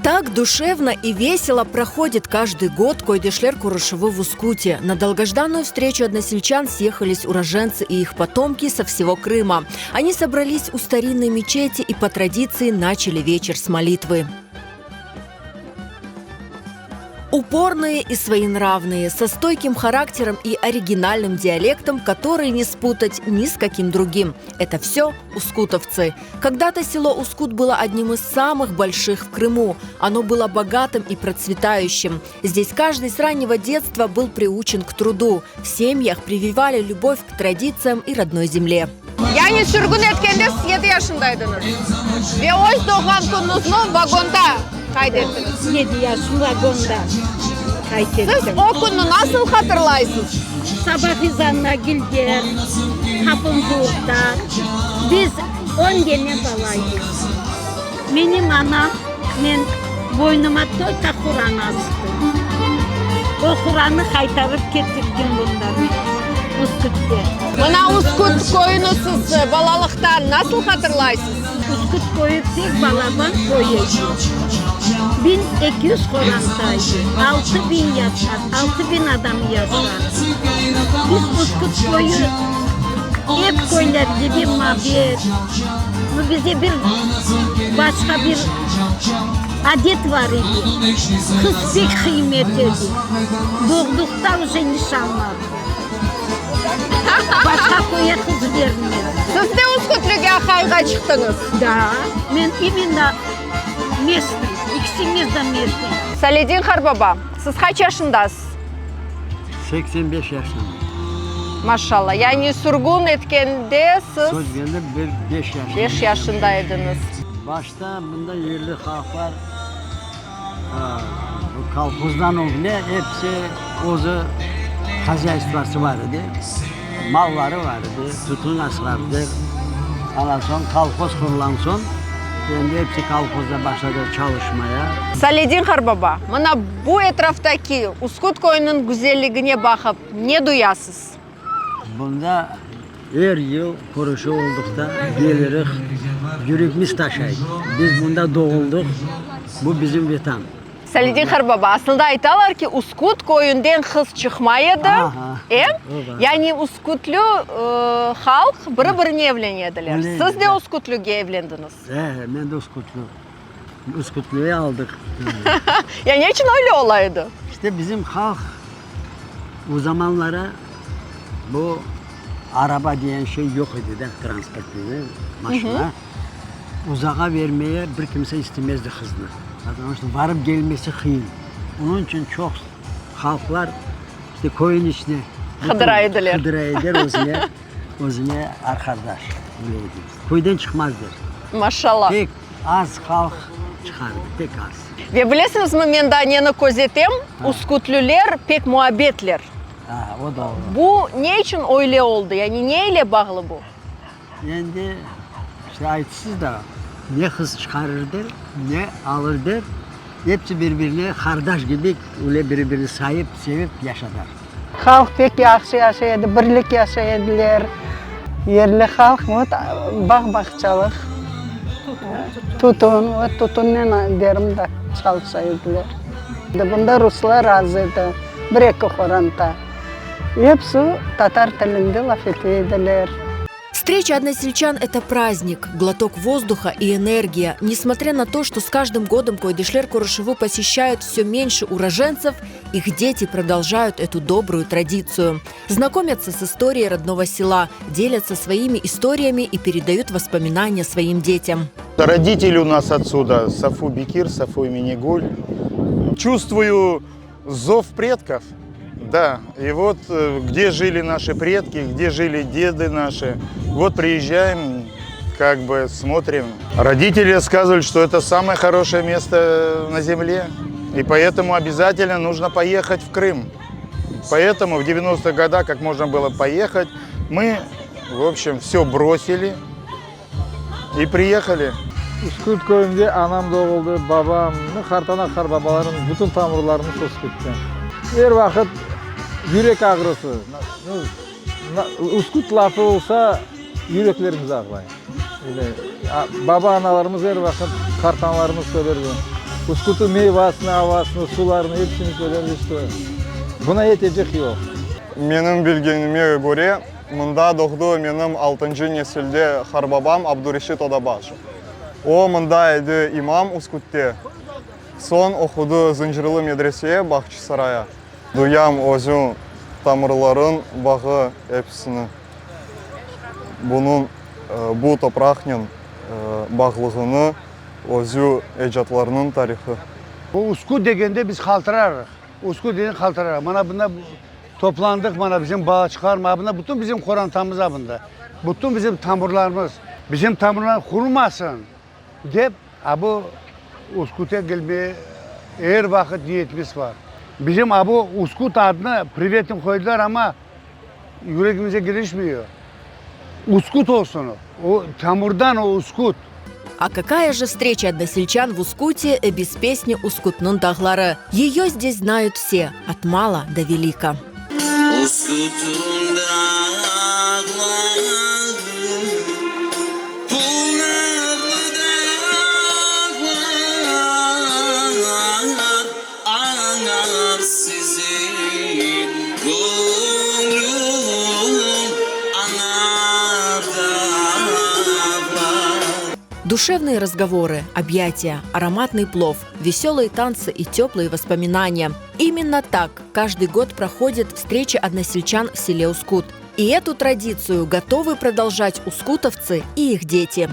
Так душевно и весело проходит каждый год Койдешлер Курушевы в Ускуте. На долгожданную встречу односельчан съехались уроженцы и их потомки со всего Крыма. Они собрались у старинной мечети и по традиции начали вечер с молитвы. Упорные и своенравные, со стойким характером и оригинальным диалектом, который не спутать ни с каким другим. Это все ускутовцы. Когда-то село Ускут было одним из самых больших в Крыму. Оно было богатым и процветающим. Здесь каждый с раннего детства был приучен к труду. В семьях прививали любовь к традициям и родной земле. Yani sürgün etkende siz yedi yaşında ediñiz ve öz doğğan künüñizni vagonda qayd ettiñiz. Yedi yaşım vagonda qayd ettim. Siz o künni nasıl hatırlaysız? Sabah ezanına kelgen, qapımnı urdı. Biz on dene bala edik. Menim anam, men boynuma tolko Quran astı. O Quranı qaytarıp ketirgen bundan, Üskütte. Mına Üsküt köyüni siz balalıqtan nasıl hatırlaysız? Üsküt köyü pek balaban köy edi. 1200 qoranta edi. 6000 yaşar, 6000 adam yaşar. Biz Üsküt köyü ep köyler kibi mabet, nu bize bir başqa bir adet bar edi. Qız pek qıymet edi. Doğduqta uje nişanladı. Başqa köye qız bermedi. Siz de Üskütlüge aqayğa çıqtıñız? Da, men imенно местный, ikisimiz de местный. Saledin qarbaba, siz qaç yaşındasız? 85 yaşındayım. Maşallah, yani sürgün etkende siz. Sürgünde bir beş yaşında. Beş yaşında ediñiz. Başta mında yerli halqlar bu kolhozdan ögüne episi özü hozaystvası bar edi, malları bar edi, tütün asrardı. Ondan soñ kolhoz qurulan soñ, endi episi kolhozda başladı çalışmaya. Saledin qarbaba, mına bu etraftaki Üsküt köyüniñ güzelligine baqıp, ne duyasız? Bunda er yıl körüşüv olduqta kelirik, yüregimiz taşay. Biz bunda doğuldıq, bu bizim Vetan. Saledin qarbaba, aslında aytalar ki, Üsküt köyünden qız çıqmay edi, e? Yani üskütlü halq biri-birine evlene ediler. Siz de üskütlüge evlendiñiz. E, men de üskütlü. Üskütlüyi aldıq. Ya ne içün öyle ola edi? İşte bizim halq o zamanları bu araba degen şey yoq edi de, transport degen, maşina. Uzağa vermeye bir kimse istemezdi qıznı. Потому что varıp gelmesi qıyın. Onıñ içün çoq halqlar işte köyün içine Qıdıra ediler. Qıdıra ediler özüne, özüne arqadaş, öyle edi. Köyden çıqmazlar. Maşallah. Pek az halq çıqardı, pek az. Ve bilesiñizmi, men daa neni közetem, üskütlüler pek muabbetler. Ha, o doğru. Bu ne içün öyle oldı, yani ne ile bağlı bu? Endi işte aytsız da, ne qız çıqarır der, ne alır der, episi bir-birine qardaş kibi, öyle bir-birini sayıp, sevip yaşadılar. Halq pek yahşı yaşay edi, birlik yaşay ediler. Yerli halq, vot, bağ-bağçalıq, tutun, vot, tutunnen derim da çalışa ediler. Bunda ruslar az edi, bir-eki qoranta. Episi tatar tilinde laf ete ediler. Встреча односельчан – это праздник, глоток воздуха и энергия. Несмотря на то, что с каждым годом Койдышлер Курушеву посещают все меньше уроженцев, их дети продолжают эту добрую традицию. Знакомятся с историей родного села, делятся своими историями и передают воспоминания своим детям. Родители у нас отсюда, Сафу Бекир, Сафу Минигуль. Чувствую зов предков. Да, и вот э, где жили наши предки, где жили деды наши. Вот приезжаем, как бы смотрим. Родители рассказывали, что это самое хорошее место на земле. И поэтому обязательно нужно поехать в Крым. Поэтому в 90-х годах, как можно было поехать, мы, в общем, все бросили и приехали. Üsküt köyünde anam doğuldı, babam, qartana, qarbabalarım, bütün tamırlarımız Üskütten. Er vaqıt. Yürek ağrısı. Uskut lafı olsa, yüreklerimiz ağlay. Öyle, baba-analarımız er vaqıt, qartanalarımız söylerdi, Uskutnıñ meyvasını, avasını, sularını, episini söylerdi, şto buna yetecek yoq. Menim bilgenime köre, mında doğdı menim altıncı nesilde harbabam Abdureşit Odabaşev. O, mında edi imam Üskütte. Soñ oqudı Zıncırlı medreseye, Bağçasaraya. Duyam özü tamırların bağı episini, bunıñ bu topraqnen bağlığını, özü ecatlarnıñ tarihı. Bu Üsküt degende biz qaltırarıq. Üsküt degende qaltırarıq. Mana bunda toplandıq, mana bizim balaçıqlar, mana bunda bütün bizim qorantamız a bunda. Bütün bizim tamırlarımız. Bizim tamırlar qurumasın dep, a bu Üsküte kelmege er vaqıt niyetimiz bar. Bizim a bu Üsküt adını privetni qoydılar, amma yüregimize kirişmiyor. Üsküt olsun o, o tamırdan o Üsküt. А какая же встреча односельчан в Ускуте без песни «Uskutnıñ dağları»? Ее здесь знают все, от мала до велика. Uskutnıñ dağları, Tuvaqlı dağlar, Añar sizi göñlüm, Añar dağlar. Душевные разговоры, объятия, ароматный плов, веселые танцы и теплые воспоминания. Именно так каждый год проходит встреча односельчан в селе Ускут. И эту традицию готовы продолжать ускутовцы и их дети.